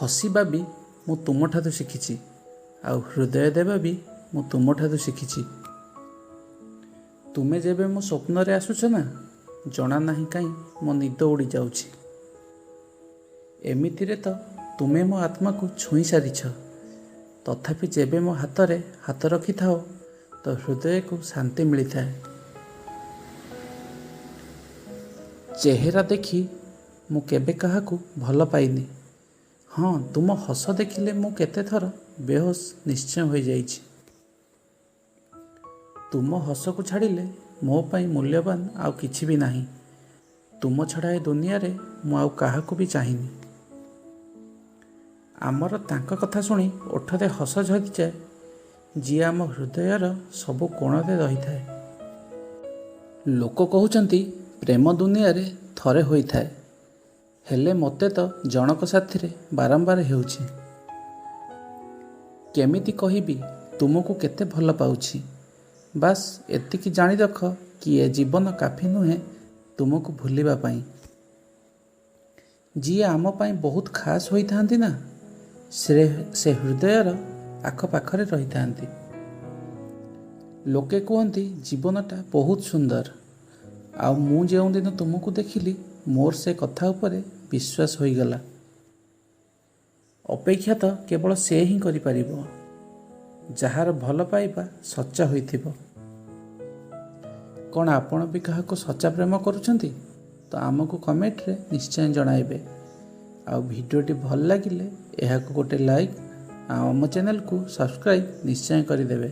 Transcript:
ହସିବା ବି ମୁଁ ତୁମଠାରୁ ଶିଖିଛି, ଆଉ ହୃଦୟ ଦେବା ବି ମୁଁ ତୁମଠାରୁ ଶିଖିଛି। ତୁମେ ଯେବେ ମୋ ସ୍ୱପ୍ନରେ ଆସୁଛ ନା, ଜଣା ନାହିଁ କାହିଁ ମୋ ନିଦ ଉଡ଼ିଯାଉଛି। ଏମିତିରେ ତ ତୁମେ ମୋ ଆତ୍ମାକୁ ଛୁଇଁ ସାରିଛ, ତଥାପି ଯେବେ ମୋ ହାତରେ ହାତ ରଖିଥାଅ ତ ହୃଦୟକୁ ଶାନ୍ତି ମିଳିଥାଏ। ଚେହେରା ଦେଖି ମୁଁ କେବେ କାହାକୁ ଭଲ ପାଇନି। ହଁ, ତୁମ ହସ ଦେଖିଲେ ମୁଁ କେତେଥର ବେହୋସ ନିଶ୍ଚୟ ହୋଇଯାଇଛି। ତୁମ ହସକୁ ଛାଡ଼ିଲେ ମୋ ପାଇଁ ମୂଲ୍ୟବାନ ଆଉ କିଛି ବି ନାହିଁ। ତୁମ ଛଡ଼ା ଏ ଦୁନିଆରେ ମୁଁ ଆଉ କାହାକୁ ବି ଚାହିଁନି। ଆମର ତାଙ୍କ କଥା ଶୁଣି ଓଠରେ ହସ ଝରିଯାଏ, ଯିଏ ଆମ ହୃଦୟର ସବୁ କୋଣରେ ରହିଥାଏ। ଲୋକ କହୁଛନ୍ତି ପ୍ରେମ ଦୁନିଆରେ ଥରେ ହୋଇଥାଏ, ହେଲେ ମୋତେ ତ ଜଣକ ସାଥିରେ ବାରମ୍ବାର ହେଉଛି। କେମିତି କହିବି ତୁମକୁ କେତେ ଭଲ ପାଉଛି, ବାସ୍ ଏତିକି ଜାଣି ରଖ କି ଏ ଜୀବନ କାଫି ନୁହେଁ ତୁମକୁ ଭୁଲିବା ପାଇଁ। ଯିଏ ଆମ ପାଇଁ ବହୁତ ଖାସ୍ ହୋଇଥାନ୍ତି ନା, ସେ ହୃଦୟର ଆଖପାଖରେ ରହିଥାନ୍ତି। ଲୋକେ କୁହନ୍ତି ଜୀବନଟା ବହୁତ ସୁନ୍ଦର, ଆଉ ମୁଁ ଯେଉଁଦିନ ତୁମକୁ ଦେଖିଲି ମୋର ସେ କଥା ଉପରେ ବିଶ୍ୱାସ ହୋଇଗଲା। ଅପେକ୍ଷା ତ କେବଳ ସେ ହିଁ କରିପାରିବ ଯାହାର ଭଲ ପାଇବା ସଚ୍ଚା ହୋଇଥିବ। କ'ଣ ଆପଣ ବି କାହାକୁ ସଚ୍ଚା ପ୍ରେମ କରୁଛନ୍ତି? ତ ଆମକୁ କମେଣ୍ଟରେ ନିଶ୍ଚୟ ଜଣାଇବେ। ଆଉ ଭିଡ଼ିଓଟି ଭଲ ଲାଗିଲେ ଏହାକୁ ଗୋଟେ ଲାଇକ୍ ଆଉ ଆମ ଚ୍ୟାନେଲକୁ ସବସ୍କ୍ରାଇବ୍ ନିଶ୍ଚୟ କରିଦେବେ।